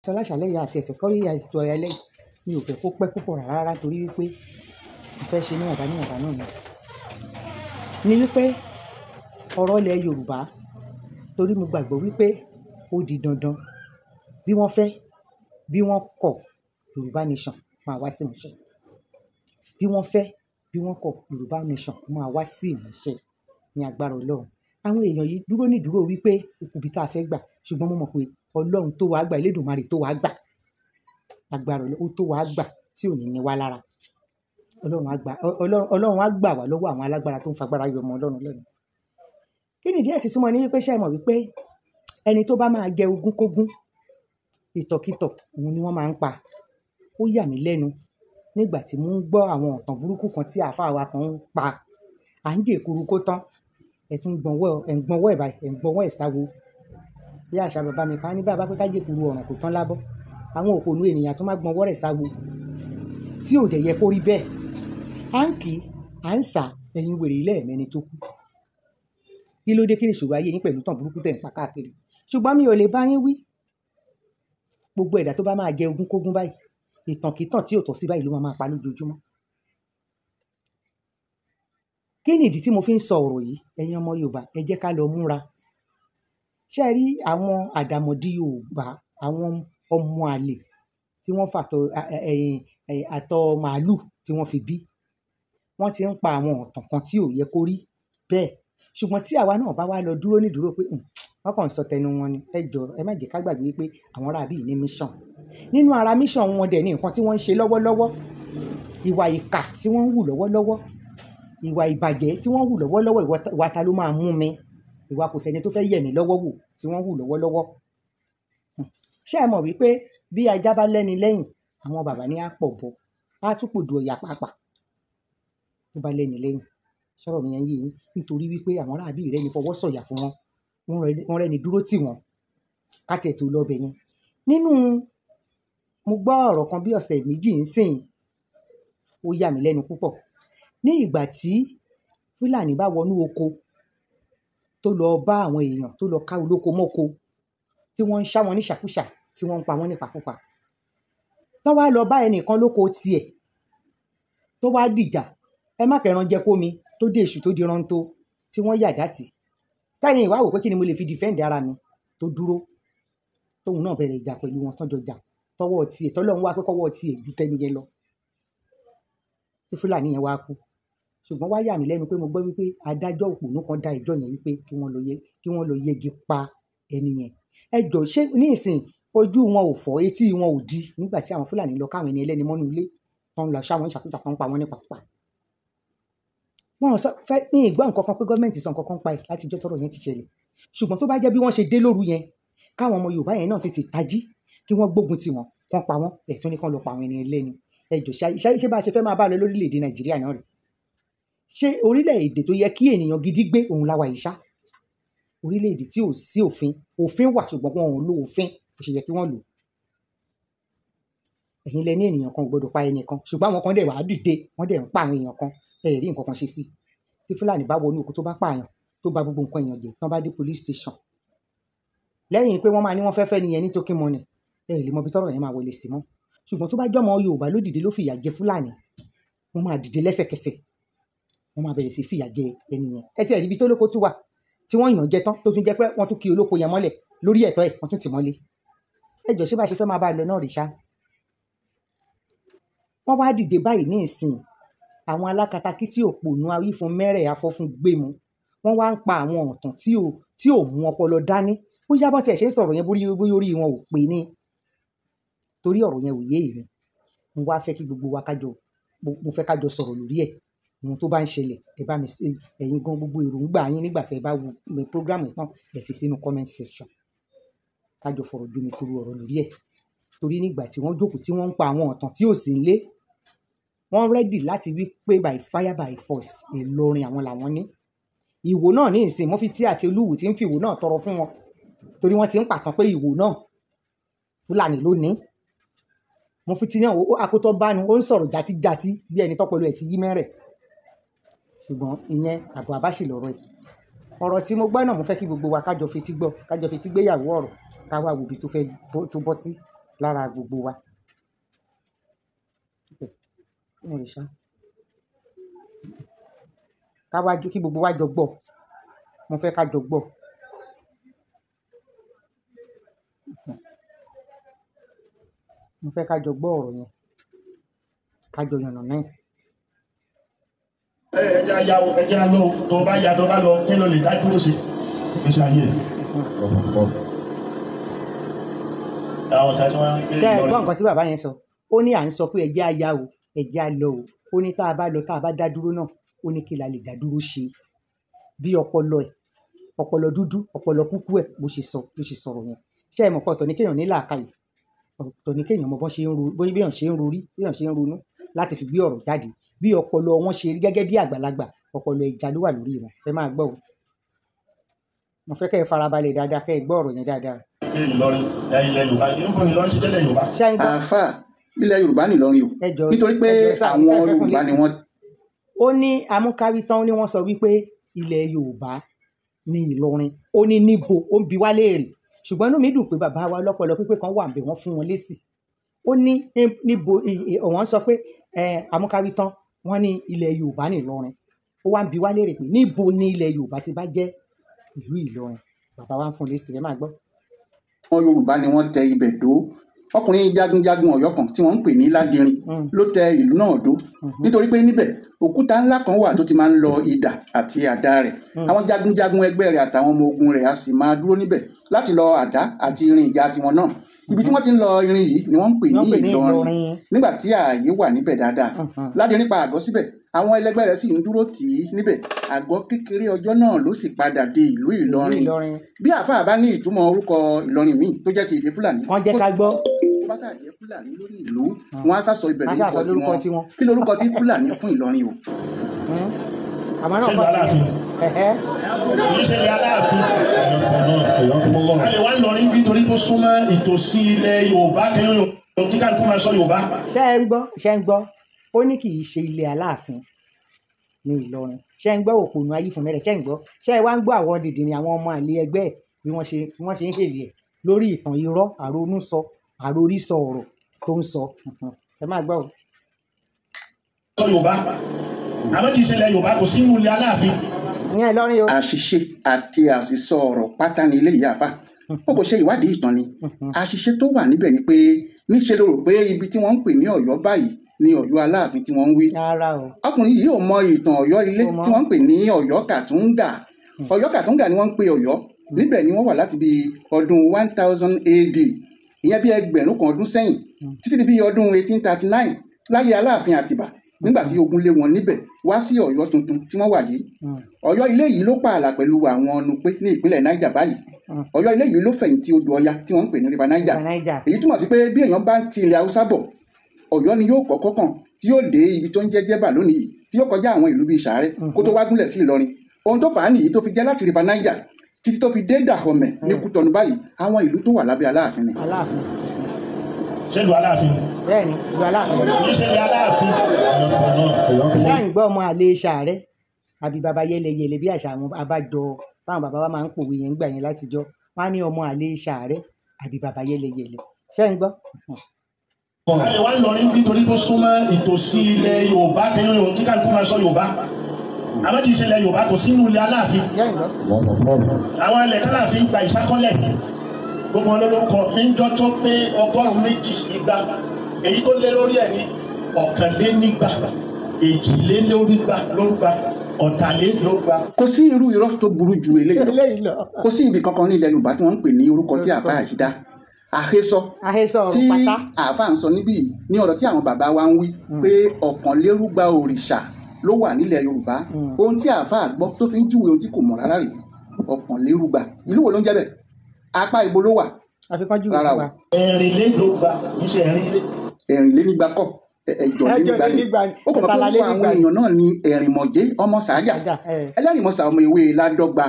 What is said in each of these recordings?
Sọ láṣàlẹ̀ yìí àti ẹ̀fẹ̀ kọ́ rí ètò alẹ́ yìí. Mi ò fẹ́ kó pẹ́ púpọ̀ rárá torí wípé mo fẹ́ ṣe níwọ̀nba níwọ̀nba náà ni. Ni wípé ọ̀rọ̀ ilẹ̀ Yorùbá, torí mo gbàgbọ́ wípé ó di dandan bí wọ́n fẹ́, bí wọ́n kọ̀, Yorùbá nation máa wá sí ìmúṣẹ. Bí wọ́n fẹ́, bí wọ́n kọ̀, Yorùbá nation máa wá sí ìmúṣẹ ní agbára Ọlọ́run. Àwọn èèyàn yìí dúró ní ìdúró wípé ó kù bí tá a fẹ́ gbà, ṣùgbọ́n mo mọ̀ pé Ọlọ́run tó wá gbà, Elédùmarè tó wá gbà, agbára Ọlọ́run ó tó wá gbà tí ò ní ní wá lára. Ọlọ́run á gbà, Ọlọ́run á gbà wá lọ́wọ́ àwọn alágbára tó ń fagbára yọ ọmọ Ọlọ́run lẹ́nu. Kí ni ìdí ẹ̀ tí túmọ̀ ní wípé ṣé ẹ mọ̀ wípé ẹni tó bá máa jẹ ogún kógún, ìtọ̀kìtọ̀, òun ni wọ́n máa ń pa. Ó yà mí lẹ́nu nígbà tí mò ń gbọ́ àwọn ọ̀tàn burúkú kan tí àáfàá wa kan ń pa. À ń jẹ èkuru kó tán. Ẹ tún gbọ̀nwọ́, ẹ̀ ń gbọ̀nwọ́ ẹ̀ báyìí, ẹ̀ ń gbọ̀nwọ́ ẹ̀ sáwo. Bí àṣà bàbá mi kan á ní bá bá pé ká jẹ èkuru ọ̀ràn kò tán lábọ́. Àwọn òpònú ènìyàn tún máa gbọ̀nwọ́ rẹ̀ sáwo. Tí ò dẹ̀ yẹ kó rí bẹ́ẹ̀. À ń kì í, à ń sà, ẹ̀yin wèrè ilé ẹ̀mẹ́ni tó kú. Kí ló dé, kí ni ìṣòro ayé yín pẹ̀lú tàn burúkú tẹ̀ ń pa káàkiri? Ṣùgbọ́n mi ò lè bá yín wí. Gbogbo ẹ̀dá tó bá máa jẹ ogún kógún báyìí, ìtànkítàn tí ò tọ́ sí báyìí ló máa máa pa lójoojúmọ́. Kí ni ìdí tí mo fi ń sọ ọ̀rọ̀ yìí? Ẹ̀yin ọmọ Yorùbá, ẹ jẹ́ ká lọ múra. Ṣé ẹ rí àwọn àdàmọ̀dì Yorùbá, àwọn ọmọ àlè tí wọ́n fàtọ̀, ẹ̀yìn, àtọ̀ màlúù tí wọ́n fi bí? Wọ́n ti ń pa àwọn ọ̀tàn kan tí ò yẹ kó rí bẹ́ẹ̀. Ṣùgbọ́n tí àwa náà bá wá lọ dúró ní ìdúró pé, wọ́n kàn ń sọ tẹnu wọn ni. Ẹ jọ, ẹ má jẹ́ ká gbàgbé wípé àwọn ará bí ní mission. Nínú ara mission wọn dẹ̀ ní nǹkan tí wọ́n ń ṣe lọ́wọ́lọ́wọ́. Ìwà ìkà tí wọ́n ń hù lọ́wọ́lọ́wọ́. Ìwà ìbàjẹ́ tí wọ́n ń hù lọ́wọ́lọ́wọ́. Ìwà ta ló máa mú mi? Ìwà kò sẹ́ni tó fẹ́ yẹ̀ mí lọ́wọ́ wò tí wọ́n ń hù lọ́wọ́lọ́wọ́. Ṣé ẹ mọ̀ wípé bí ajá bá lẹ́ni lẹ́yìn, àwọn bàbá ní á pọ̀ bọ̀, á tún pòdù ọ̀yà pàápàá. Tó bá lẹ́ni lẹ́yìn. Sọ̀rọ̀ mi yẹn yé yín. Nítorí wípé àwọn ará bí rẹ̀ ni fọwọ́ sọ̀yà fún wọn. Wọ́n rẹ́ni dúró tì wọ́n. Ká tiẹ̀ tó lọ bẹ̀ yẹn. Nínú, mo gbọ́ ọ̀rọ̀ kan bí ọ̀sẹ̀ méjì ń sìn, ó yà mí lẹ́nu púpọ̀. Ní ìgbà tí Fúlàní bá wọnú oko tó lọ bá àwọn èèyàn tó lọ ká olóko mọ́ko, tí wọ́n ń ṣá wọn ní ṣàkúṣà, tí wọ́n ń pa wọ́n nípakúpa. Tán wá lọ bá ẹni kan lóko tiẹ̀ tó wá dìjà, ẹ má kẹ́ran jẹ kó mi, tó dé èṣù tó di rántó, tí wọ́n yà dá tì. Káyìn ìwà wò pé kí ni mo lè fi defend ara mi tó dúró. Tóun náà bẹ̀rẹ̀ ìjà pẹ̀lú wọn tán jọ jà. Tọwọ́ tiẹ̀, tọ́lọ́run wá pé kọ́wọ́ tiẹ̀ ju tẹni yẹn lọ. Tí Fúlàní yẹn wá kú. Ṣùgbọ́n wá yà mí lẹ́nu pé mo gbọ́ wípé adájọ́ òpònú kan dá ẹjọ́ yẹn wípé kí wọ́n lọ yẹgi pa ẹni yẹn. Ẹ jọ, ṣé ní ìsìn ojú wọn ò fọ́, etí wọn ò di nígbà tí àwọn Fúlàní lọ káwọn ẹni ẹlẹ́ni mọ́nú ilé, tán lọ ṣá wọn ṣàkúṣà, tán pa wọ́n nípakúpa. Wọ́n ò sọ fẹ́ ní ìgbọ́ nǹkan kan pé gọ́ọ̀mẹ̀ntì sọ nǹkan kan pa ẹ̀ láti ìjọ́ tọ́rọ̀ yẹn ti ṣẹlẹ̀. Ṣùgbọ́n tó bá jẹ́ bí wọ́n ṣe dé lóru yẹn, káwọn ọmọ Yorùbá yẹn náà tètè tají, kí wọ́n gbógun tì wọ́n, kán pa wọ́n, ẹ̀ tún ní kán lọ pa àwọn ẹni ẹlẹ́ni. Ẹ jọ, ṣé bá ṣe fẹ́ máa bá lọ lórílẹ̀-èdè Nàìjíríà náà rè? Ṣé orílẹ̀-èdè tó yẹ kí ènìyàn gidi gbé òun láwa yìí ṣá? Orílẹ̀-èdè tí ò sí òfin, òfin wà ṣùgbọ́n wọn ò lo òfin bó ṣe yẹ kí wọ́n lò. Ẹ̀yin lẹ ní ènìyàn kan ò gbọdọ̀ pa ẹni kan, ṣùgbọ́n àwọn kan dẹ̀ wá dìde, wọ́n dẹ̀ ń pa àwọn èèyàn kan, ẹ rí nǹkan kan ṣe sí i. Tí Fúlàní bá wọnú oko tó bá pààyàn, tó bá gbogbo nǹkan èèyàn jẹ́, tán bá dé police station. Lẹ́yìn pé wọ́n máa ní wọ́n fẹ́ fẹ́ ni yẹn ní token money, ẹ lè mọ ibi tọ́rọ̀ yẹn máa wọlé sí mọ́. Ṣùgbọ́n tó bá jọ́mọ Yorùbá ló dìde ló fìyà jẹ Fúlàní, wọ́n máa dìde lẹ́sẹ̀kẹsẹ̀. Wọ́n máa bẹ̀rẹ̀ sí fìyà jẹ ẹni yẹn. Ẹ ti ẹ̀ rí ibi tó lóko tún wà, tí wọ́n yàn jẹ tán, tó tún jẹ́ pé wọ́n tún kí olóko yẹn mọ́lẹ̀ lórí ẹ̀tọ́ ẹ̀, wọ́n tún tì mọ́lé. Ẹ jọ, ṣé bá ṣe fẹ́ máa bá lọ náà rí ṣá? Wọ́n wá dìde báyìí ní ìsìn. Àwọn alákatakítí òpònú awífun mẹ́rẹ̀ afọ́fun gbému. Wọ́n wá ń pa àwọn ọ̀tàn tí ò mú ọpọlọ dání. Bóyá bọ́n tí ẹ̀ ṣe ń sọ̀rọ̀ yẹn bóyá orí wọn ò pé ní. Torí ọ̀rọ̀ yẹn ò yé èmi. Mo wá fẹ́ kí gbogbo wa kájọ, mo fẹ́ kájọ sọ̀rọ̀ lórí ẹ̀. Ohun tó bá ń ṣẹlẹ̀, ẹ bá mi ṣe, ẹ̀yin gan gbogbo èròǹgbà yín nígbà tí ẹ bá wo program yìí tán, ẹ fi sínú comment section. Kájọ fọ̀rọ̀ jomi torí ọ̀rọ̀ lórí ẹ̀. Torí nígbà tí wọ́n jókòó tí wọ́n ń pa àwọn ọ̀tàn tí ò sí nílé, wọ́n ready láti wí pé by fire by force, Ìlọrin àwọn làwọn ní. Ìwò náà ní ìsìn, Mọ́fítí àti Olúwo tí ń fi ìwò náà tọrọ fún wọn. Torí wọ́n ti ń pàtàn pé ìwò náà Fúlàní ló ní. Mọ́fítí náà, akótọ́ bánu, ó ń sọ̀rọ̀ játíjátí bí ẹni tọ́pọ̀lọ ẹ̀ ti yí mẹ́rẹ̀. Ṣùgbọ́n ìyẹn àbọ̀ àbáṣe lọ̀rọ̀ ẹ̀. Ọ̀rọ̀ tí mo gbọ́ náà mo fẹ́ kí gbogbo wa kájọ fetí gbọ́, kájọ fetí gbéyàwó ọ̀rọ̀, ká wá wo ibi tó fẹ́ tó bọ́ sí. lára gbogbo wa. Ká wá kí gbogbo wa jọ gbọ́, mo fẹ́ ká jọ gbọ́. Mo fẹ́ ká jọ gbọ́ ọ̀rọ̀ yẹn, ká jọ yànnà náà. Ẹ jẹ́ àyàwó, ẹ jẹ́ àlọ́, tó bá yà tó bá lọ, kí ló lè dá dúró sí ìgbésí ayé ẹ̀. Ṣé ẹ gbọ́ nǹkan tí bàbá yẹn sọ? Ó ní à ń sọ pé ẹ jẹ́ àyà o, ẹ jẹ́ àlọ́ o. Ó ní tá a bá lọ, tá a bá dá dúró náà, ó ní kí la lè dá dúró ṣe. Bí ọpọlọ ẹ̀, ọpọlọ dúdú, ọpọlọ kúkú ẹ̀ bó ṣe sọ, bó ṣe sọ̀rọ̀ yẹn. Ṣé ẹ mọ̀ pé ọ̀tọ̀ ní kéèyàn ní làákàyè, ọ̀tọ̀ ní kéèyàn mọ bọ́n ṣe ń ro, bí èèyàn ṣe ń rorí, bí èèyàn ṣe ń ronú láti fi gbé ọ̀rọ̀ jáde. Bí ọpọlọ wọn ṣe rí gẹ́gẹ́ bí àgbàlagbà, ọpọlọ ẹja ló wà lórí wọn. Ẹ máa gbọ́ o. Mo fẹ́ kẹ́ ẹ farabalẹ̀ dáadáa, kẹ́ ẹ gbọ́ ọ̀rọ̀ yẹn dáadáa. Ìlọrin, ilẹ̀ Yorùbá, Ìlọrin ṣe tẹ́lẹ̀ Yorùbá. Àáfà, ilẹ̀ Yorùbá nìlọrin o, nítorí pé àwọn Yorùbá ni wọ́n. Ó ní amúkárí tán ni wọ́n sọ wípé ilẹ̀ Yorùbá ní Ìlọrin. Ó ní níbo, ó ń bi wá léèrè. Ṣùgbọ́n inú mi dùn pé bàbá wa lọ́pọlọ pípé kan wà níbẹ̀, wọ́n fún wọn lésì. Ó ní níbo, wọ́n sọ pé amúkárí tán wọ́n ní ilẹ̀ Yorùbá ní Ìlọrin. Ó wá ń bi wá léèrè pé níbo ni ilẹ̀ Yorùbá ti bá jẹ́ ìlú Ìlọrin. Bàbá wa ń fún lésì, ẹ máa gbọ́. Àwọn Yorùbá ni wọ́n tẹ ibẹ̀ dó. Ọkùnrin jagunjagun Ọ̀yọ́ kan tí wọ́n ń pè ní Ládìrín ló tẹ ìlú náà dó, nítorí pé níbẹ̀ òkúta ńlá kan wà tó ti máa ń lọ idà àti àdá rẹ̀. Àwọn jagunjagun ẹgbẹ́ rẹ̀ àtàwọn ọmọ ogun rẹ̀ á sì máa dúró níbẹ̀ láti lọ àdá àti irin ìjà tiwọn náà. Ibi tí wọ́n ti ń lọ irin yìí ni wọ́n ń pè ní Ìlọrin. Nígbà tí ààyè wà níbẹ̀ dáadáa, Ládìrín pa àgọ́ síbẹ̀, àwọn ẹlẹgbẹ́ rẹ̀ sì ń dúró tì í níbẹ̀. Àgọ́ kékeré ọjọ́ náà ló sì padà di ìlú Ìlọrin. Bí àáfàá bá ní ìtumọ̀ orúkọ Ìlọrin míì tó jẹ́ ti èdè Fúlàní, wọ́n jẹ́ ká gbọ́. Tó bá ṣàjẹ́ Fúlàní lórí ìlú, wọ́n á sàsọ ibẹ̀ lórúkọ tiwọn. Kí lorúkọ tí Fúlàní fún Ìlọrin o? Àmọ́ náà kọ́ ti kì í ṣe ilẹ̀ Aláàfin. A lè wá Ìlọrin nítorí tó súnmọ́ ìtòsí ilẹ̀ Yorùbá, kẹ́yìn kí kálukú máa sọ Yorùbá. Ṣé ẹ ń gbọ́? Ṣé ń gbọ́? Ó ní kì í ṣe ilẹ̀ Aláàfin ní Ìlọrin. Ṣé ń gbọ́ òpònú ayé fún mẹ́rẹ̀? Ṣé ń gbọ́? Ṣé ẹ wá ń gbọ́ àwọn dìdìrín àwọn ọmọ àlè ẹgbẹ́ ẹ̀ bí wọ́n ṣe ń hèlè ẹ̀ lórí ìtàn irọ́, àrònúsọ, àròrísọ ọ̀rọ̀ tó ń sọ. Ẹ máa gbọ́ o. Sọ Yorùbá, àmọ́ kì í ṣe ilẹ̀ Yorùbá, kò sínú ilẹ̀ Aláàfin. Ní Ìlọrin o. Àṣìṣe àti àṣìsọ ọ̀rọ̀ pátá ni ilé ìyá àfà. Ó kò ṣe ìwádìí ìtàn ni. Àṣìṣe tó wà níbẹ̀ ni pé níṣe ló rò pé ibi tí wọ́n ń pè ní Ọ̀yọ́ báyìí ni Ọ̀yọ́ Aláàfin tí wọ́n ń wí. Ọkùnrin yìí ò mọ ìtàn Ọ̀yọ́ ilé tí wọ́n ń pè ní Ọ̀yọ́ Kàtúngà. Ọ̀yọ́ Kàtúngà ni wọ́n ń pè Ọ̀yọ́. Níbẹ̀ ni wọ́n wà láti bí ọdún 1000 AD, ìyẹn bí 1000 ọdún sẹ́yìn, títí di bí ọdún 1839 láyé Aláàfin Àtìbà, nígbà tí ogun lé wọn níbẹ̀ wá sí Ọ̀yọ́ tuntun tí wọ́n wà yìí. Ọ̀yọ́ ilé yìí ló pààlà pẹ̀lú àwọn Nupé ní ìpínlẹ̀ Niger báyìí. Ọ̀yọ́ ilé yìí ló fẹ̀yìntì odò Ọya tí wọ́n ń pè ní River Niger. Èyí túmọ̀ sí pé bí èèyàn bá ń ti ilẹ̀ Haúsá bọ̀, Ọ̀yọ́ ni yóò kọ́kọ́ kàn tí yóò dé ibi tó ń jẹ́ Jẹ́bà lónìí, tí yóò kọjá àwọn ìlú bíi Ṣàárẹ̀ kó tó wá gúnlẹ̀ sí Ìlọrin. Ohun tó fà á nìyí tó fi jẹ́ láti River Niger títí tó fi dé Dahomey ní Kútọ̀nù báyìí, àwọn ìlú tó wà lábẹ́ Aláàfin ni. Ṣé ìlú Aláàfin? Bẹ́ẹ̀ni, ìlú Aláàfin. Kì í ṣe ilẹ̀ Aláàfin. Ṣé à ń gbọ́ ọmọ àlè Ṣàárẹ̀ àbí baba yẹlẹyẹlẹ bí àṣà àwọn abájọ táwọn bàbá wa máa ń pòwe yẹn gbà yẹn látijọ́, wọ́n á ní ọmọ àlè Ṣàárẹ̀ àbí baba yẹlẹyẹlẹ. Ṣé ń gbọ́? A lè wá Ìlọrin nítorí tó súnmọ́ ìtòsí ilẹ̀ Yorùbá, kẹ́yìn kí kálukú máa sọ Yorùbá. Àmọ́ kì í ṣe ilẹ̀ Yorùbá, kò sínú ilẹ̀ Aláàfin. Àwọn ilẹ̀ kálàfin gba ìṣákọ́lẹ̀ gbogbo wọn lórúkọ níjọ́ tó pé 200, èyí tó lé lórí ẹ̀ ní 201, 202, 303. Kò sí irú irọ́ tó burú ju eléyìí lọ. Kò sí ibi kankan ní ilẹ̀ Yorùbá tí wọ́n ń pè ní orúkọ tí àáfàá yìí dá. Àhesọ tí àáfàá ń sọ níbí ní ọ̀rọ̀ tí àwọn bàbá wa ń wí pé 201 òrìṣà ló wà nílẹ̀ Yorùbá. Ohun tí àáfàá gbọ́ tó fi ń júwe ohun tí kò mọ̀ rárá rèé. 201, ìlú wo ló ń jẹ́ bẹ́ẹ̀? Apá ibo ló wà? Rárá o. 204, kì í ṣe ẹ̀rìnlé. 204 kọ́, 204 ni. Ó kàn mọ́ pé àwọn èèyàn náà ni Ẹ̀rìnmọ̀jé ọmọ Sàájà, Ẹlẹ́rìnmọ̀sà ọmọ ìwé Ládọ́gba,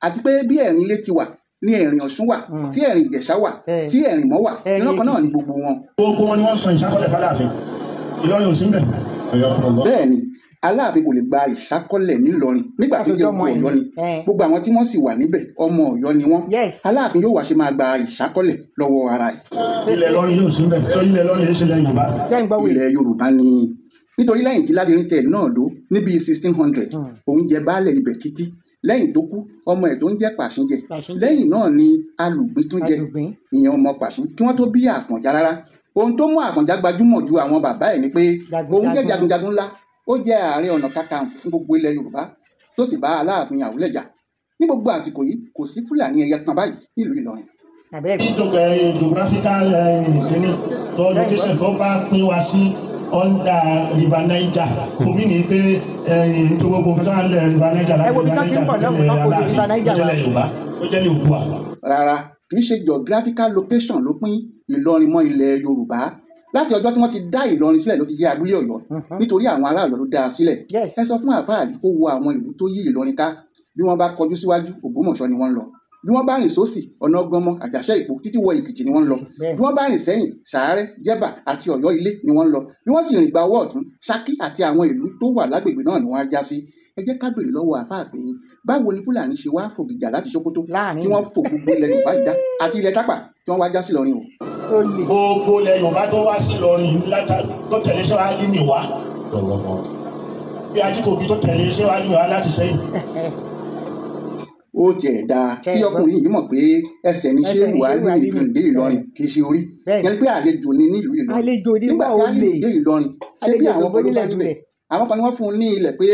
àti pé bí Ẹ̀rìnlé ti wà ní Ẹ̀rìn Ọ̀ṣun wà, tí Ẹ̀rìn Ìjẹ̀ṣà wà, tí Ẹ̀rìnmọ́ wà, ìran kan náà ni gbogbo wọn. Gbogbo wọn ni wọ́n sọ ìṣàkọlẹ̀ fáláàfin. Ìlọrin ò sí ńbẹ̀. Bẹ́ẹ̀ ni Aláàfin kò lè gba ìṣákọ́lẹ̀ nílọrin nígbà tó jẹ́ Látọjọ́ gbogbo ọmọ Ọ̀yọ́ ẹ̀ ni. ni. Gbogbo àwọn tí wọ́n sì wà níbẹ̀ ọmọ Ọ̀yọ́ ni wọ́n. Yes. Aláàfin yóò wá ṣe máa gba ìṣákọ́lẹ̀ lọ́wọ́ ara ẹ̀. Ilẹ̀ Ìlọrin yóò sí bẹ́ẹ̀ sọ ilẹ̀ Ìlọrin yìí ṣe ilẹ̀ Yorùbá. Jẹ́ ń gbọ́ wèrè. Ilẹ̀ Yorùbá ni, nítorí lẹ́yìn tí Ládìrín tẹ ìlú náà dó níbi 1600, òun jẹ baálẹ̀ ibẹ̀ títí lẹ́yìn tó kú ọmọ ẹ̀ tó ń jẹ́ Pàṣín jẹ. Pàṣín jẹ. Lẹ́yìn náà ni Alùgbìn tún jẹ. Alùgbìn. Ìyẹn ọmọ Pàṣín kí wọ́n tó bí Àfọ̀njá rárá. Ohun tó mú Àfọ̀njá gbajúmọ̀ ju àwọn bàbá ẹ̀ ni pé òun jẹ́ Jagunjagun. jagunjagun ńlá, ó jẹ́ Ààrẹ Ọ̀nà Kakanfò fún gbogbo ilẹ̀ Yorùbá tó sì bá Aláàfin Àwùlẹ̀ jà. Ní gbogbo àsìkò yìí kò sí Fúlàní ẹyẹ kan báyìí nílùú Ìlọrin. Àbẹ́ ẹ̀gbọ́n. Geographical kìíní tó location tó bá pín wa sí under River Niger, kò mí ní pé tó gbogbo tó wà lẹ̀ River Niger Ẹ wo ibi láti tán River ti ń Niger bọ̀ tó lọ́hùn-ún, jẹ́ tán fojú Aláàfin River tó Niger jẹ́ wa. ilẹ̀ Yorùbá, ó jẹ́ ilẹ̀ Oòduà. Rárá, kì í ṣe geographical location ló pín Ìlọrin mọ́ ilẹ̀ Yorùbá. Láti ọjọ́ tí wọ́n ti dá Ìlọrin sílẹ̀ ló ti jẹ́ abúlé Ọ̀yọ́, nítorí àwọn ará Ọ̀yọ́ ló dá a sílẹ̀. Yes. Ẹ sọ fún àáfàá yìí kó wo àwọn ìlú tó yí Ìlọrin ká. Bí wọ́n bá kọjú síwájú, Ògbómọ̀ṣọ́ ni wọ́n ń lọ. Bí wọ́n bá rìn sósì, ọ̀nà Gánmọ́, Àjàṣẹ́ Ìpó títí wọ Èkìtì ni wọ́n ń lọ. Bẹ́ẹ̀ni. Bí wọ́n bá rìn sẹ́yìn, Sàárẹ́, Jẹ́bà àti Ọ̀yọ́ Ilé ni wọ́n ń lọ. Bí wọ́n sì rìn gba ọwọ́ ọ̀tún, Ṣakí àti àwọn ìlú tó wà lágbègbè náà ni wọ́n á já sí. Ẹ jẹ́ ká béèrè lọ́wọ́ àáfàá pé báwo ni Fúlàní ṣe wá fògìjà láti Sókótó Láàrin tí wọ́n fò gbogbo ilẹ̀ Yorùbá ìdá àti ilẹ̀ Tápà tí wọ́n wá já sí Ìlọrin o. Ó lè. Gbogbo ilẹ̀ Yorùbá tó wá sí Ìlọrin tó tẹ̀lé Ṣéwá Álímì wá, bí Ajíkòbí tó tẹ̀lé Ṣéwá Álímì wá láti Sẹ́yìn. Ó tiẹ̀ dáa Ṣé tí ẹ gbọ́? ọkùnrin yìí mọ̀ pé ẹsẹ̀ ni Ẹsẹ̀ Ṣéwù ni Ṣéwù Álímì Álímì. fi rìn dé Ìlọrin, kì í ṣe orí. Bẹ́ẹ̀ni. Yẹn ni pé àlejò ni nílùú Ìlọrin. Àlejò ni Nígbà wọ́n tí ò Álímì lè. dé Ìlọrin, ṣé bí Àlejò tó àwọn kan ló bá gbónílẹ̀ níbẹ̀? dúlẹ̀. Àwọn kan ni wọ́n fún un ní ilẹ̀ pé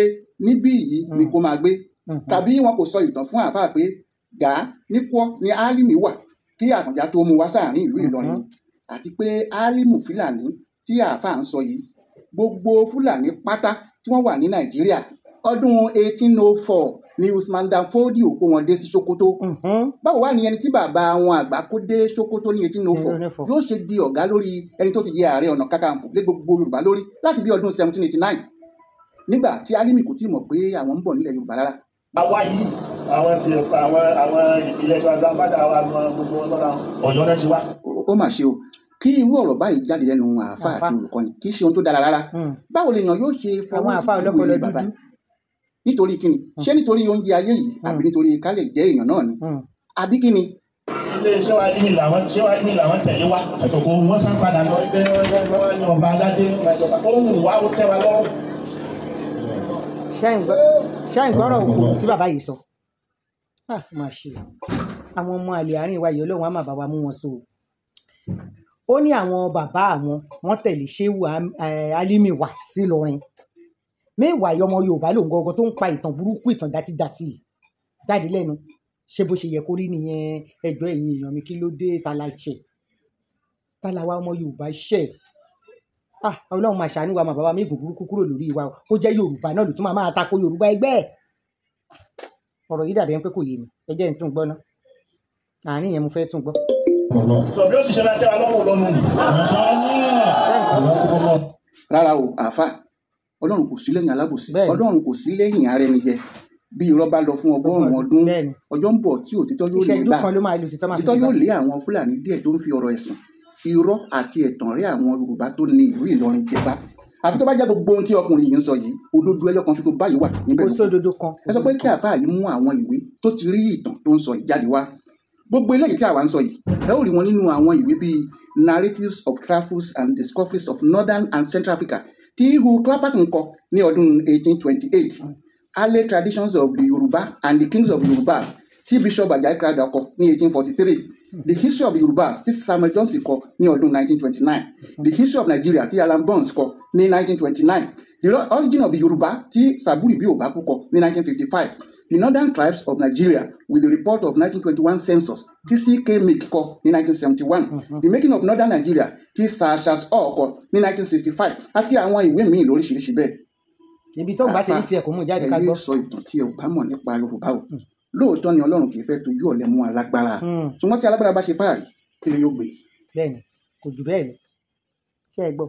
níbí yìí ni kó máa gbé. Tàbí wọn kò sọ ìtàn fún àáfàá pé Gàá ní Kwọ́ ni Álímì wà kí Àfọ̀njá tó mú wá sáàrin ìlú Ìlọrin ni. Àti pé Álímù Fúlàní tí àáfàá ń sọ yìí, gbogbo Fúlàní pátá tí wọ́n wà ní Nàìjíríà ọdún 1804 ni Usman Dan Fodio kó wọn dé sí Sokoto. Báwo wá ni ẹni tí bàbá wọn àgbà kó dé Sokoto ní 1804 1804 yóò ṣe di ọ̀gá lórí ẹni tó ti jẹ Ààrẹ Ọ̀nà Kakanfò lé gbogbo Yorùbá lórí láti bí ọdún 1789, nígbà tí Álímì kò tí ì mọ̀ pé àwọn ń bọ̀ nílẹ̀ Yorùbá rárá. Àwa yìí àwọn ti fa àwọn ìpìlẹ̀ tí wọ́n gbà padà wà gbogbo wọn lọ́la Ọ̀yọ́ náà ti wá. Ó mà ṣe o, kí irú ọ̀rọ̀ báyìí jáde lẹ́nu àáfàá Àáfàá. àti olùkọ́ni kì í ṣe ohun tó dára rárá. Báwo lèèyàn yóò ṣe Àwọn fọwọ́ sí àáfàá ìwé ọlọ́pọlọ ilé bàbá? dúdú. Nítorí kíni? Ṣé nítorí oúnjẹ ayé yìí àbí nítorí ká lè jẹ́ èèyàn náà ni? Àbí kíni? Ilé Ṣéwá Álímì làwọn Ṣéwá Álímì làwọn tẹ̀lé wá. Kò wọ́n sá padà lọ pé wọ́n ní ọba aládé ìjọba ó wù wá, ó tẹ́ wa lọ́rùn. Ṣé ń gbọ́rọ̀ òkú tí bàbá yìí sọ? Ah, mà ṣe. Àwọn ọmọ àlè àárín wa yìí, Ọlọ́run á máa bá wa mú wọn so. Ó ní àwọn bàbá àwọn wọ́n tẹ̀lé Ṣéwù Álímì wá sí Ìlọrin. Mẹ́wàá yìí ọmọ Yorùbá lòun gangan tó ń pa ìtàn burúkú, ìtàn dátidàti jáde lẹ́nu. Ṣé bó ṣe yẹ kó rí nìyẹn? Ẹjọ́ ẹ̀yin èèyàn mi, kí ló dé? Ta la ṣẹ̀? Ta la wa ọmọ Yorùbá ṣẹ̀? Ah, Ọlọ́run máa ṣàánú wa, máa bá wa mú ègún burúkú kúrò lórí wa o. Ó jẹ́ Yorùbá náà ló tún máa tako Yorùbá ẹgbẹ́ ẹ̀. Ọ̀rọ̀ yìí dàbí ẹni pé kò yé mi. Ẹ jẹ́ n tún gbọ́ ná. Àárín yẹn mo fẹ́ tún gbọ́. Sọ bí ó sì ṣe máa tẹ́ wa lọ́rùn lọ́nu nì. Rárá o, àáfàá, Ọlọ́run kò sí lẹ́yìn alábòsí. Bẹ́ẹ̀ni. Ọlọ́run kò sí lẹ́yìn arẹnijẹ. Bí irọ́ bá lọ fún 100 ọdún, Bẹ́ẹ̀ni. ọjọ́ ń bọ̀ tí òtítọ́ yóò lé Ìṣẹ́jú bá. kan ló máa lò títọ́ máa fi Òtítọ́ dé yóò bá. lé àwọn Fúlàní díẹ̀ tó ń fi ọ̀rọ̀ ẹ̀sìn, irọ́ àti ẹ̀tàn rẹ́ àwọn Yorùbá tó ní ìlú Ìlọrin jẹba. Àfi tó bá jẹ́ gbogbo ohun tí ọkùnrin yìí ń sọ yìí, òdodo ẹyọ kan ṣoṣo báyìí wà níbẹ̀ Kò lóko. sódodo kan. Ẹ sọ pé kí àáfàá yìí mú àwọn ìwé tó ti rí ìtàn tó ń sọ yìí jáde wá. Gbogbo eléyìí tí àwa ń sọ yìí, ẹ ó rí wọn nínú àwọn ìwé bíi Narratives of Travels and Discoveries of Northern and Central Africa tí Hugh Clapperton kọ ní ọdún 1828, Early Traditions of the Yoruba and the Kings of Yorùbá tí Bishop Ajayi Crowther kọ ní 1843, The History of the Yorubas tí Samuel Johnson kọ ní ọdún 1929, The History of Nigeria tí Alan Burns kọ ní 1929, The Origin of the Yoruba tí Saburi Biobaku kọ ní 1955, The Northern Tribes of Nigeria with the Report of 1921 Census tí C.K. Meek kọ ní 1971, The Making of Northern Nigeria tí Sir Charles Orr kọ ní 1965, àti àwọn ìwé míì lóríṣiríṣi bẹ́ẹ̀. Ibi tó ń bá ti rí sí ẹ kò mú jáde ká Ẹ yé gbọ́. sọ ìtàn tí ẹ ò bá mọ̀ nípa Yorùbá o. Lóòótọ́ ni Ọlọ́run kì í fẹ́ tójú ọ̀lẹ mú alágbára. Ṣùgbọ́n tí alágbára bá ṣe fáàrí, kí ni yóò gbé? Bẹ́ẹ̀ni, kò jù bẹ́ẹ̀ lọ. Ṣé ẹ gbọ́?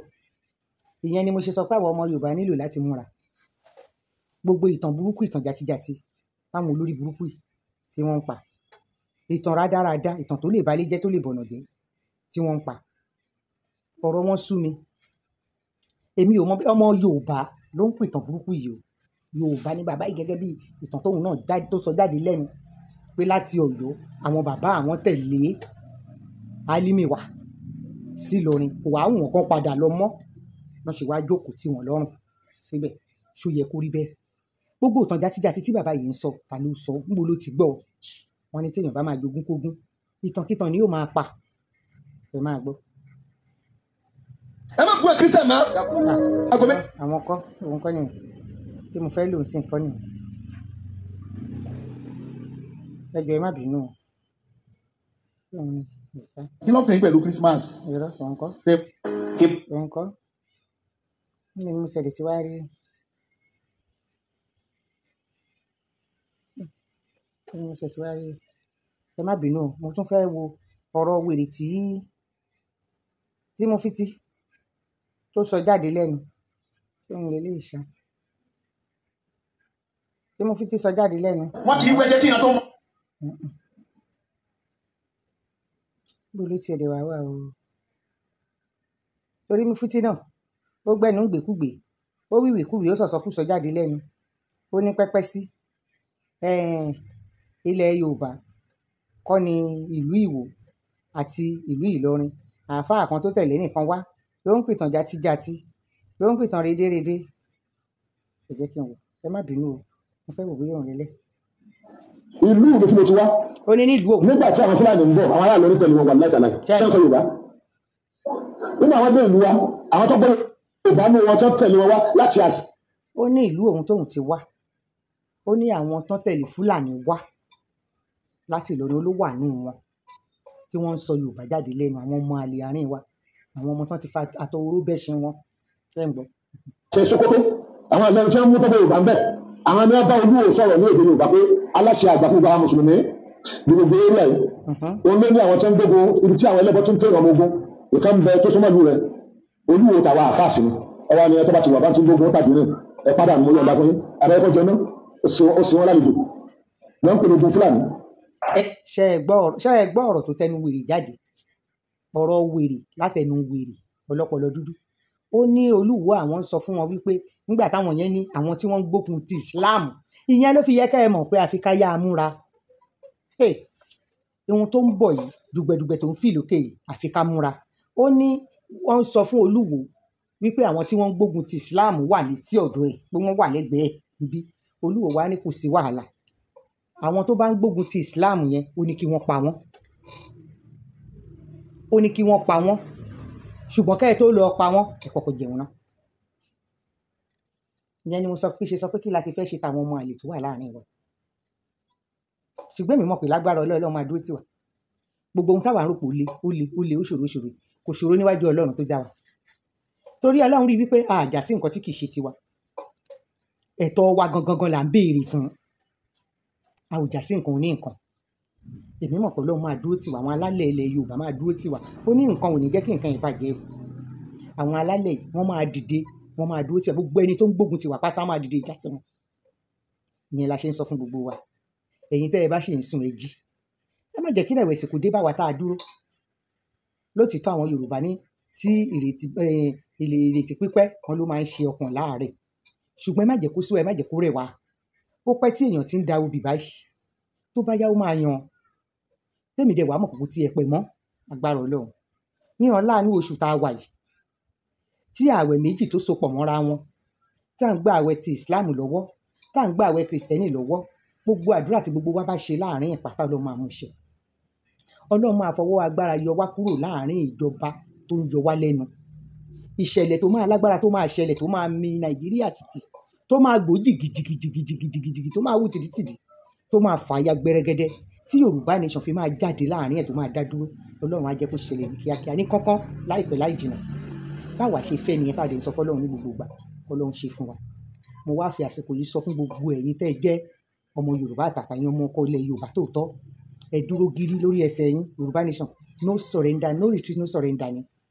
Ìyẹn ni mo ṣe sọ pé àwọn ọmọ Yorùbá nílò láti múra. Gbogbo ìtàn burúkú, ìtàn jatijati táwọn olórí burúkú yìí tí wọ́n ń pa. Ìtàn rádaràda, ìtàn tó lè balẹ̀ jẹ́, tó lè bọ̀nà jẹ́ tí wọ́n ń pa. Ọ̀rọ̀ wọn sú mi. Èmi ò mọ ọmọ Yorùbá ló ń pìtàn burúkú yìí o. Yorùbá ní bàbá yìí gẹ́gẹ́ bí ìtàn tóun náà tó sọ jáde lẹ́nu pé láti Ọ̀yọ́ àwọn bàbá àwọn tẹ̀lé Álímì wá sí Ìlọrin, kò wá wùn kán padà lọ mọ́, wọ́n ṣe wá jókòó tí wọ́n lọ́rùn síbẹ̀. Ṣó yẹ kó rí bẹ́ẹ̀? Gbogbo ìtàn játíjátí tí bàbá yìí ń sọ, ta ló sọ? Níbo ló ti gbọ́? Wọ́n ní téèyàn bá máa jogún kógún, ìtànkítàn ni yóò máa pa. Ẹ máa gbọ́. Ẹ má gbọ́ Christian mọ́. Àwọn kọ́ òun kọ́ nìyẹn tí mo fẹ́ lò ń sìn kọ́ nìyẹn. Ẹ jọ̀ọ́ ẹ má bínú o. Kí ló kàn yín pẹ̀lú Christmas? Irọ́ òun kọ́. Òun kọ́. Ní mo ṣẹlẹ̀ tí wàá rí. Ní mo ṣẹlẹ̀ tí wàá rí. Ẹ má bínú o, mo tún fẹ́ wo ọ̀rọ̀ wèrè tí mo fi ti tó sọ jáde lẹ́nu. Ṣé òun lè lè ṣá? Tí mo fi ti sọ jáde lẹ́nu. Wọ́n kì í wẹ́jẹ́ kí n tó mọ̀. Bó ló tiẹ̀ dẹ̀ wá wá o? Torí Mufti náà, ó gbẹ́nu gbèkúgbè, ó wíwìkúwì, ó sọ̀sọkúsọ jáde lẹ́nu. Ó ní pẹ́pẹ́ sí ilẹ̀ Yorùbá kọ́ ni ìlú Ìwó àti ìlú Ìlọrin. Àáfàá kan tó tẹ̀lé nìkan wá ló ń pìtàn játíjátí, ló ń pìtàn rédérédé. Ẹ jẹ́ kí n wò, ẹ má bínú o, mo fẹ́ wò bóyá òun lélẹ̀. Ìlú ìlú tí mo ti wá. Ó ní nílùú òun. Nígbà tí àwọn Fúlàní ń bọ̀, àwọn aráàlú orí pẹ̀lú wọn wà láìka láì. Ṣé ń sọ Yorùbá? Nínú àwọn dé ìlú wa, àwọn tó gbọ́ Yorùbá mú wọn tó tẹ̀lé wọn wá láti àṣà. Ó ní ìlú òun tóun ti wá. Ó ní àwọn tó tẹ̀lé Fúlàní wá láti Ìlọrin ló wà nù wọn tí wọ́n ń sọ Yorùbá jáde lẹ́nu. Àwọn ọmọ àlè àárín wa, àwọn ọmọ tán ti fa àtọ oró bẹ́ṣin wọn. Ṣé ń gbọ́? Ṣe Sokoto, àwọn Ìlọrin tí wọ́n mú tọ́gbọ́ Yorùbá ń bẹ̀. Àwọn ni wọ́n bá Olúwo sọ̀rọ̀ ní èdè Yorùbá pé aláṣẹ àgbà fún gbogbo mùsùlùmí ní gbogbo eré yìí. Òun ló ní àwọn tí wọ́n ń gbógun ibi tí àwọn ẹlẹ́bọ tí ń tẹ̀rọ ọmọ ogun ìkan ń bẹ tó súnmọ́ ìlú rẹ̀. Olúwo tàwa àfáàsì ni ọwọ́ ni ẹ tó bá ti wà bá ti ń gbógun tàbí rìn ẹ padà mú yọ̀ǹda fún yín abẹ́rẹ́ kọjọ náà ó sì wọ́n lálejò wọ́n ń pè ní ogun Fúlàní. Ṣé ẹ gbọ́ ọ̀rọ̀ tó tẹnu wèrè jáde? Ọ̀rọ̀ wèrè látẹnu wèrè ọlọ́pọlọ dúdú. Ó ní Olúwo àwọn ń sọ fún wọn wípé nígbà táwọn yẹn ní àwọn tí wọ́n ń gbógun ti Islam, ìyẹn ló fi yẹ ká ẹ mọ̀ pé àfi ká yá a múra. Ohun tó ń bọ̀ yìí, dùgbẹ̀dùgbẹ̀ tó ń fì lókè yìí, àfi ká múra. Ó ní wọ́n ń sọ fún Olúwo wípé àwọn tí wọ́n ń gbógun ti Islam wà létí ọ̀dọ̀ ẹ̀, pé wọ́n wà lẹ́gbẹ̀ẹ́ níbí. Olúwo wá ní kò sí wàhálà. Àwọn tó bá ń gbógun ti Islam yẹn, ó ní kí wọ́n pa wọ́n. Ó ní kí wọ́n pa wọ́n. Ṣùgbọ́n kẹ́ ẹ tó lọ pa wọ́n, ẹ kọ́kọ́ jẹun náà. Ìyẹn ni mo sọ pé ṣe sọ pé kí la ti fẹ́ ṣe tàwọn ọmọ àlè tó wà láàrin wa. Ṣùgbọ́n èmi mọ̀ pé lágbára Ọlọ́run máa dúró tì wá. Gbogbo ohun táwa ń rò pé ó le, ó le, ó le, ó ṣòro, ó ṣòro, kò ṣòro níwájú Ọlọ́run tó dá wa. Torí Ọlọ́run rí wípé a jà sí nǹkan tí kì í ṣe tiwa. Ẹ̀tọ́ wa gangan gan là ń béèrè fún. A ò jà sí nǹkan oní nǹkan. Èmi mọ̀ pé Ọlọ́run máa dúró tì wá, àwọn alálẹ̀ ilẹ̀ Yorùbá máa dúró tì wá. Ó ní nǹkan ò ní jẹ́ kí nǹkan yẹn bàjẹ́. Àwọn alálẹ̀ yìí wọ́n máa dìde, wọ́n máa dúró tì wá. Gbogbo ẹni tó ń gbógun tì wá pátá máa dìde ìjà tí wọn. Ìyẹn la ṣe ń sọ fún gbogbo wa. Ẹ̀yin tẹ́ ẹ bá ṣì ń sùn ẹ jí. Ẹ má jẹ́ kí ìrẹ̀wẹ̀sì kò dé bá wa tá a dúró. Lótìtọ́ àwọn Yorùbá ní tí ìrètí pípẹ́ wọn ló máa ń ṣe ọkàn láàárẹ̀. Ṣùgbọ́n ẹ má jẹ́ kó sú ẹ, má jẹ́ kó rẹ̀ wá. Ó pẹ́ tí èèyàn ti ń da obì báyìí. Tó bá yá ó máa yan. Tèmi dẹ̀ wá mọ̀ kókó tí ẹ pẹ́ mọ́ agbára Ọlọ́run. Ní ọ̀la ní oṣù tá a wà yìí, tí ààwẹ̀ méjì tó sopọ̀ mọ́ra wọn, tá à ń gba ààwẹ̀ ti Islam lọ́wọ́, tá à ń gba ààwẹ̀ Kristẹni lọ́wọ́, gbogbo àdúrà tí gbogbo wa bá ṣe láàrin ìpátá ló máa mú ṣẹ. Ọlọ́run máa fọwọ́ agbára yọ wá kúrò láàrin ìjọba tó ń yọ wá lẹ́nu. Ìṣẹ̀lẹ̀ tó máa lágbára tó máa ṣẹlẹ̀ tó máa mi Nàìjíríà tìtì, tó máa gbó jìgìjìgìjìgìjìgì, tó máa wú tìdítìdì, tó máa fàya gbẹrẹgẹdẹ, tí Yorùbá nation fi máa jáde láàrin ẹ̀ tó máa dá dúró. Ọlọ́run á jẹ́ kó ṣẹlẹ̀ ní kíákíá ní kánkán láìpẹ́ láì jìnnà. Báwa ṣe fẹ́ nìyẹn tá a lè sọ fọ́lọ́run ní gbogbo ìgbà, Ọlọ́run ṣe fún wa. Mo wá fi àsìkò yìí sọ fún gbogbo ẹ̀yin tẹ́ ẹ jẹ́ ọmọ Yorùbá àtàtà yín, ọmọ ọkọ ilẹ̀ Yorùbá tòótọ́. Ẹ dúró gírí lórí ẹsẹ̀ yín. Yorùbá nation, no surrender, no retreat, no surrender ni,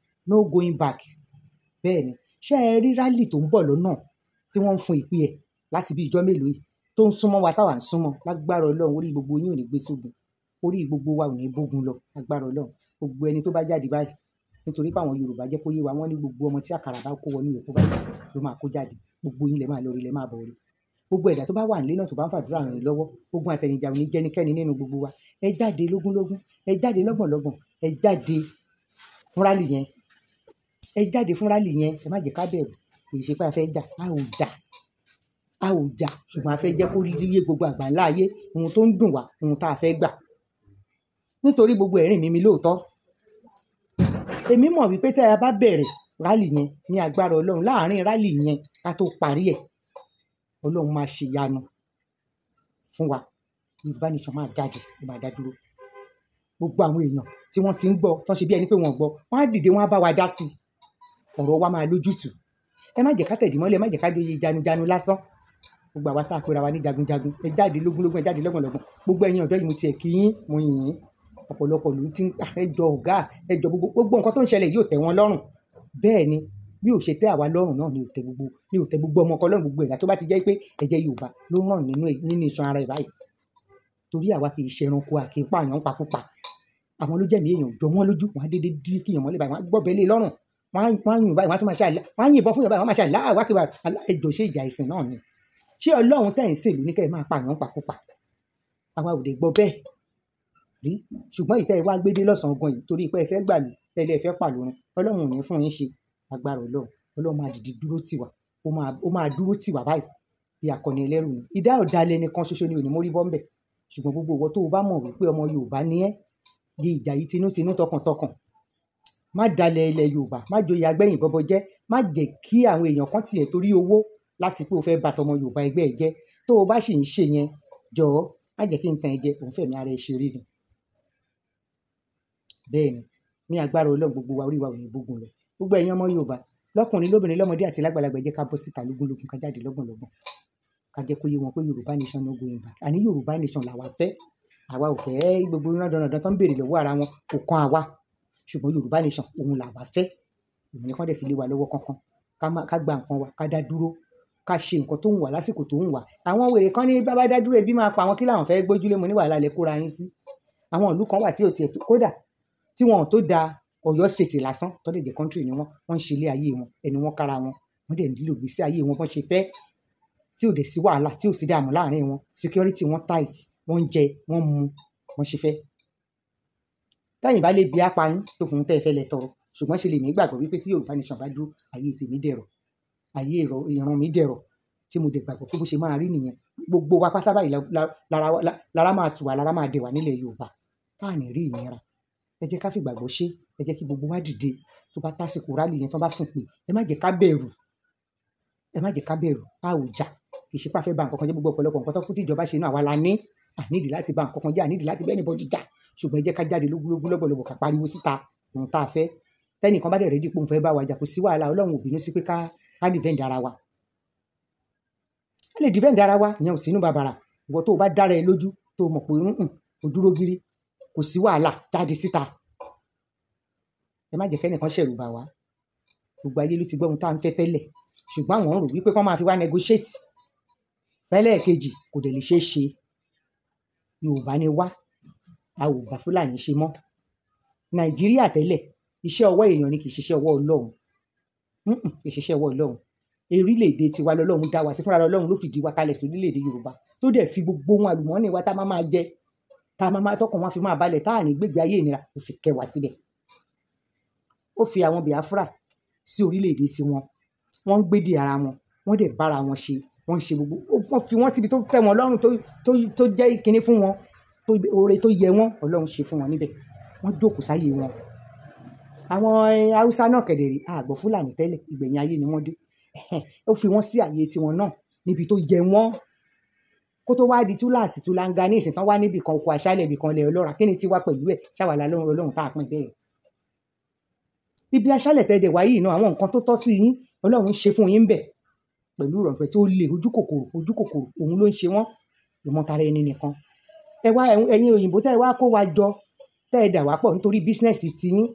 no going back. Bẹ́ẹ̀ ni, ṣé ẹ rí rally tó ń bọ̀ lọ́nà tí wọ́n ń fún ìpè ẹ̀ láti bí ìjọ́ mélòó yìí tó ń súnmọ́ wa táwa ń súnmọ́? Lágbára Ọlọ́run, orí gbogbo yín ò ní gbé sógun, orí gbogbo wa ò ní bógun lọ. Lágbára Ọlọ́run, gbogbo ẹni tó bá jáde báyìí, Nítorí pé àwọn Yorùbá jẹ́ kó yé wa, wọ́n ní gbogbo ọmọ tí àkàrà bá kó wọnú èpo báyìí ló máa kó jáde. Gbogbo yín lẹ máa lọ rí, lẹ máa bọ̀ rí. Gbogbo ẹ̀dá tó bá wà nílé náà tó bá ń fàdúrà ràn yín lọ́wọ́, ogun àtẹ̀yìnjà ò ní jẹ́nikẹ́ni nínú gbogbo wa. Ẹ jáde lógúnlógún, ẹ jáde lọ́gbọ̀nlọ́gbọ̀n, ẹ jáde fún rálì yẹn, ẹ jáde fún rálì yẹn. Ẹ má jẹ́ ká bẹ̀rù. Kì í ṣe pé a fẹ́ jà, a ò jà, a ò jà, ṣùgbọ́n a fẹ́ jẹ́ kó yé gbogbo àgbáńlá ayé ohun tó ń dùn wá, ohun tá a fẹ́ gbà. Nítorí gbogbo ẹ̀rín mi mi lóòótọ́, èmi mọ̀ wípé tí a bá bẹ̀rẹ̀ rálì yẹn ní agbára Ọlọ́run, láàárín rálì yẹn ká tó parí ẹ̀, Ọlọ́run máa ṣe ìyanu fún wa. Yorùbá Nation máa jáde, ó máa dá dúró. Gbogbo àwọn èèyàn tí wọ́n ti ń gbọ́, tán ṣe bí ẹni pé wọ́n gbọ́, wọ́n á dìde, wọ́n á bá wa dá sí i. Ọ̀rọ̀ wa máa lójútùú. Ẹ má jẹ́ ká tẹ̀dí mọ́lẹ̀, ẹ má jẹ́ ká joyè janujanu lásán. Gbogbo àwa tá a pera wa ní jagunjagun, ẹ jáde lógúnlógún, ẹ jáde lọ́gbọ̀nlọ́gbọ̀n. Gbogbo ẹ̀yin ọ̀dọ́ yìí, mo tiẹ̀ kí yín, mo yìn yín. Ọ̀pọ̀lọpọ̀ ló ti ń ẹ jọ ọ̀gá, ẹ jọ gbogbo, gbogbo nǹkan tó ń ṣẹlẹ̀ yóò tẹ́ wọn lọ́rùn. Bẹ́ẹ̀ ni, bí ò ṣe tẹ́ àwa lọ́rùn náà ni ò tẹ́ gbogbo, ni ò tẹ́ gbogbo ọmọ ọkọ lọ́rùn, gbogbo ẹ̀dá tó bá ti jẹ́ pé ẹ̀jẹ̀ Yorùbá ló ràn nínú nínú iṣan ara ẹ̀ báyìí. Torí àwa kì í ṣe ẹranko, a kì í pààyàn pakúpa. Àwọn ló jẹ̀mí èèyàn jọ wọ́n lójú, wọ́n á dédé dí kíyàn mọ́lẹ̀ báyìí, wọ́n á gbọ́bẹ̀ lé lọ́rùn, wọ́n á yìn báyìí, wọ́n á tún máa ṣe àlá, wọ́n á yìnbọn fún yàn báyìí, wọ́n á máa ṣe àlá, àwa kì í wà, ẹjọ́ ṣe ìjà ìsìn náà ni. Ṣé Ọlọ́run tẹ̀ ń sìn ló ní kẹ́ ẹ máa pààyàn pakúpa? Àwa ò lè gbọ́ bẹ́ẹ̀ rí. Ṣùgbọ́n ìtẹ́ ẹ wá gbédé lọ́sàn-án gan yìí, torí pé ẹ fẹ́ gbàlù, tẹ́lẹ̀ ẹ fẹ́ pàlórun, Ọlọ́run ò ní fún yín ṣe. Agbára Ọlọ́run, Ọlọ́run máa dìde dúró tì wá, ó máa dúró tì wá báyìí bí akọni ẹlẹ́rù ni. Ìdá ọ̀dàlẹ̀ nìkan ṣoṣo ni ò ní mórí bọ́ ńbẹ̀. Ṣùgbọ́n gbogbo ìwọ tó o bá mọ̀ wípé ọmọ Yorùbá ni ẹ́, di ìjà yìí tinútinú tọkàntọkàn. Má dalẹ̀ ilẹ̀ Yorùbá, má joyè agbẹ́yìn bọbọ jẹ́, má jẹ́ kí àwọn èèyàn kan tiẹ̀ torí owó láti pé o fẹ́ bà tọmọ Yorùbá ẹgbẹ́ ẹ jẹ́. Tó o bá sì ń ṣe yẹn, jọ̀ọ́ má jẹ́ kí n tàn ẹ́ jẹ, òun fẹ̀mí ara ẹ ṣeré ni. Bẹ́ẹ̀ ni, ní agbára Ọlọ́run gbogbo wa, orí wa ò ní bógun lọ. Gbogbo ẹ̀yin ọmọ Yorùbá, lọ́kùnrin lóbìnrin lọ́mọdé àti lágbàlagbà, ẹ jẹ́ ká bọ́ síta lógúnlógún, ká jáde lọ́gbọ̀nlọ́gbọ̀n. Ká jẹ́ kó yé wọn pé Yorùbá Nation no going back. Àní Yorùbá Nation làwa fẹ́. Àwa ò fẹ́ gbogbo rándanràndan tó ń béèrè lọ́wọ́ ara wọn, kò kan àwa. Ṣùgbọ́n Yorùbá Nation òun làwa fẹ́. Òun ni kán dẹ̀ fi lé wa lọ́wọ́ kankan. Ká gba nǹkan wa, ká dá dúró, ká ṣe nǹkan tó ń wà lásìkò tó ń wà. Àwọn wèrè kan ní bá bá dá dúró, ebi máa pa àwọn, kí làwọn fẹ́ gbójúlé mo ní wàhálà lẹ kóra yín sí. Àwọn ìlú kan wà tí ò tiẹ̀ tó, kódà tí wọn ò tó da Ọ̀yọ́ State lásán, tó dẹ̀ jẹ́ country ni wọ́n, wọ́n ń ṣe ilé ayé wọn, ẹnu wọn kára wọn, wọ́n dẹ̀ ń lílo ìgbésí ayé wọn bọ́n ṣe fẹ́, tí ò dẹ̀ sí wàhálà, tí ò sí dààmú láàrin wọn. Security wọn tight, wọ́n ń jẹ, wọ́n ń mu, wọ́n ṣe fẹ́. Tẹ́yìn bá lè bí apá yín, tó kùn tẹ́ ẹ fẹ́ lẹ tọrọ. Ṣùgbọ́n ṣe lè ní ìgbàgbọ́ wípé tí Yorùbá Nation bá dúró, ayé tèmi dẹ̀rọ̀, ayé ìran mi dẹ̀rọ̀, tí mo dẹ̀ gbàgbọ́ pé bó ṣe máa rí nìyẹn. Gbogbo wa pátá báyìí lára máa tù wá, lára máa dẹ̀ wá nílẹ̀ Yorùbá. Tá à ní rí ìnira. Ẹ jẹ́ ká fi ìgbàgbọ́ ṣe, ẹ jẹ́ kí gbogbo wa dìde. Tó bá tásìkò rálì yẹn, tó bá fún pé, ẹ má jẹ́ ká bẹ̀rù, ẹ má jẹ́ ká bẹ̀rù, a ò jà. Kì í ṣe pé a fẹ́ ba nǹkan kan jẹ́, gbogbo ọ̀pọ̀lọpọ̀ nǹkan tó kú tí ìjọba ṣe náà àwa la ní. A nídìí láti ba nǹkan kan jẹ́, a nídìí láti bá anybody jà. Ṣùgbọ́n ẹ jẹ́ ká jáde lógúnlógún lọ́gbọ̀lọ́gbọ̀, ká pariwo síta ohun tá a fẹ́. Tẹ́nìkan bá dẹ̀ ready pé òun fẹ́ bá wa jà, kò sí wàhálà, Ọlọ́run ò bínú sí pé ká defend ara wa. A lè defend ara wa, ìyẹn ò sínú bàbàrà. Ìwọ tó o bá dára ẹ lójú, tó o mọ̀ pé o dúró gírí, kò sí wàhálà, jáde síta. Ẹ má jẹ́ kẹ́nìkan ṣẹ̀rù bà wá. Gbogbo ayé ló ti gbọ́ ohun tá à ń fẹ́ tẹ́lẹ̀. Ṣùgbọ́n àwọn ń rò wípé kán máa fi wá negotiate. Fẹ́lẹ́ kejì kò dẹ̀ lè ṣeé ṣe. Yorùbá ni wá, a ò bá Fúlàní ṣe mọ́. Nàìjíríà tẹ́lẹ̀, iṣẹ́ ọwọ́ èèyàn ni, kì í ṣe iṣẹ́ ọwọ́ Ọlọ́run. Kì í ṣe iṣẹ́ ọwọ́ Ọlọ́run. Orílẹ̀-èdè tiwa lọ́lọ́run dá wa sí, fúnra Ọlọ́run ló fìdí wa kalẹ̀ sí orílẹ̀-èdè Yorùbá, tó dẹ̀ fi gbogbo ohun àlùmọ́ọ́nì wa tá a máa máa jẹ, tá a máa máa tọkàn wọn fi máa balẹ̀, tá à ní gbégbé ayé ìnira, ó fi kẹ́ wa síbẹ̀. Ó fi àwọn Biafra sí orílẹ̀-èdè tiwọn. Wọ́n ń gbédè ara wọn, wọ́n dẹ̀ bára wọn ṣe, wọ́n ń ṣe gbogbo, wọ́n fi wọ́n síbi tó tẹ́ wọn lọ́rùn, tó jẹ́ ìkíní fún wọn, tó oore tó yẹ wọ́n, Ọlọ́run ṣe fún wọn níbẹ̀. Wọ́n jókòó sáyé wọn. Àwọn Haúsá náà kẹ̀dẹ̀ rí, a gbọ́ Fúlàní tẹ́lẹ̀, ìgbẹ̀yìn ayé ni wọ́n dé. Ó fi wọ́n sí àyè tiwọn náà níbi tó yẹ wọ́n. Kó tó wá di túláàsì túláǹgà ní ìsìn tán wá níbì kan oko aṣálẹ̀ ibì kan lẹ̀ ọlọ́ra, kí ni tiwa pẹ̀lú ẹ̀? Ṣáwàlà lọ́run Ọlọ́run tá a pín bẹ́ẹ̀. Ibi aṣálẹ̀ tẹ́lẹ̀ wá yìí náà, àwọn nǹkan tó tọ́ sí yín, Ọlọ́run ṣe fún yín bẹ̀ pẹ̀lú ìrọ̀rùn tí ó le, ojú kòkòrò, ojú kòkòrò, òun ló ń ṣe wọ́n, ìmọ̀tara ẹni nìkan. Ẹ wá, ẹ̀yin òyìnbó tẹ́ ẹ wá kó wa jọ, tẹ́ ẹ dà wá pọ̀ nítorí bísínẹ́sì ti yín,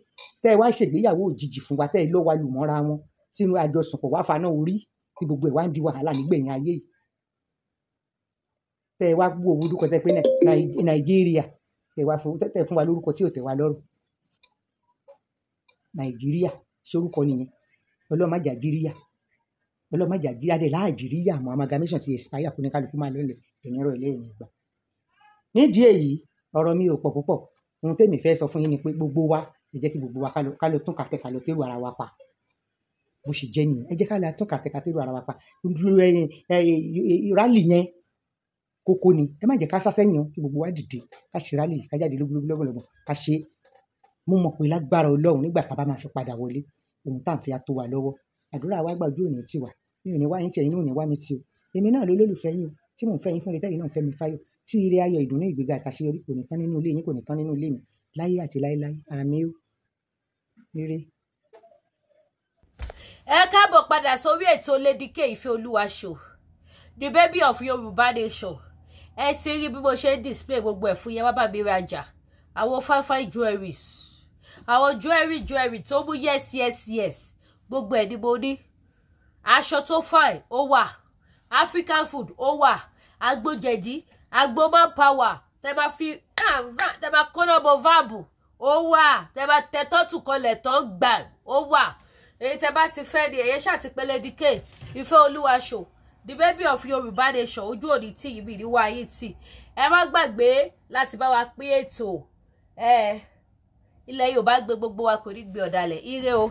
tẹ́ ẹ wá ṣègbéyàwó òjijì fún wa, tẹ́ ẹ lọ́ wa lù mọ́ra wọn, tí inú àjọsùnpọ̀ wá faná orí, tí gbogbo ẹ̀ wá ń di wàhálà nígbẹ̀yìn ayé yìí. Tẹ́ ẹ wá gbọ́ owó dúkọ̀ tẹ́ pé Nàìjíríà, tẹ́ ẹ wá fún, tẹ́ ẹ fún wa lórúkọ tí ò tẹ́ wa lọ́rùn. Nàìjíríà ṣorúkọ nìyẹn. Ọlọ́màjà jíríyà, ọlọ́màjà jíríyà dẹ̀ láàjíríyà mọ́. Amalgamation ti expire, kó ní kálukú máa lọ́lẹ̀ ẹ̀yìn rọ̀ ilé ìrìn ìgbà. Nídìí èyí, ọ̀rọ̀ mi ò pọ̀ púpọ̀. Ohun tèmi fẹ́ sọ fún yín ni pé gbogbo wa, ẹ jẹ́ kí gbogbo wa ká lọ tún kàtẹ́, ká lọ tẹ́rù ara wa pa. Bó ṣe jẹ́ nìyẹn. Ẹ jẹ́ ká lọ tún kàtẹ́, ká tẹ́rù ara wa pa. Rally yẹn kókó ni. Ẹ má jẹ́ ká sá sẹ́yìn o. Kí gbogbo wa dìde, ká ṣe rally, ká jáde lógúnlógún, lọ́gbọ̀nlọ́gbọ̀n, ká ṣe. Mo mọ̀ pé lágbára Ọlọ́run, nígbà tá a bá máa fi padà wọlé, ohun tá à ń fi á tó wa lọ́wọ́. Àdúrà wa gbà, ojú òní tiwa. Mi ò ní wá yín tí, ẹ̀yin náà ò ní wá mi tì o. Èmi náà ló lólùfẹ́ yín o, tí mò ń fẹ́ yín fún retẹ́yìn náà ń fẹ́ mi fáyọ̀, tí ire, ayọ̀, ìdùnnú, ìgbéga àtàṣeyọrí kò ní tán nínú ilé yín, kò ní tán nínú ilé mi, láyé àti láéláé. Àmín o. Ire. Ẹ káàbọ̀ padà sórí ètò Lady K Ìfẹ́ Olúwa Show, the baby of Yorùbá Nation. Ẹ ti rí bí mo ṣe ń display gbogbo ẹ̀ fún yẹn. Wá bá mi rajà àwọn fine fine jewelries, àwọn jewelry jewelry tó mú yes yes yes, gbogbo ẹ̀ ni mo ní. Aṣọ tó fine ó wà, African food ó wà, agbójẹ̀dí, agbo power tẹ máa fi tẹ máa kóná bọ váàbù ó wà, tẹ máa tẹ tọ́tù kanlẹ̀ tán gbà ó wà. Èyí tẹ bá ti fẹ́ ni ẹ̀yẹ ṣáà ti pé Lady K Ìfẹ́ Olúwa Show, the baby of Yorùbá Nation. Ojú òní tí ìbí ní wáyé tì. Ẹ má gbàgbé láti bá wa pín ètò ẹ. Ilẹ̀ Yorùbá gbé gbogbo wa, kò ní gbé ọ̀dàlẹ̀. Ire o.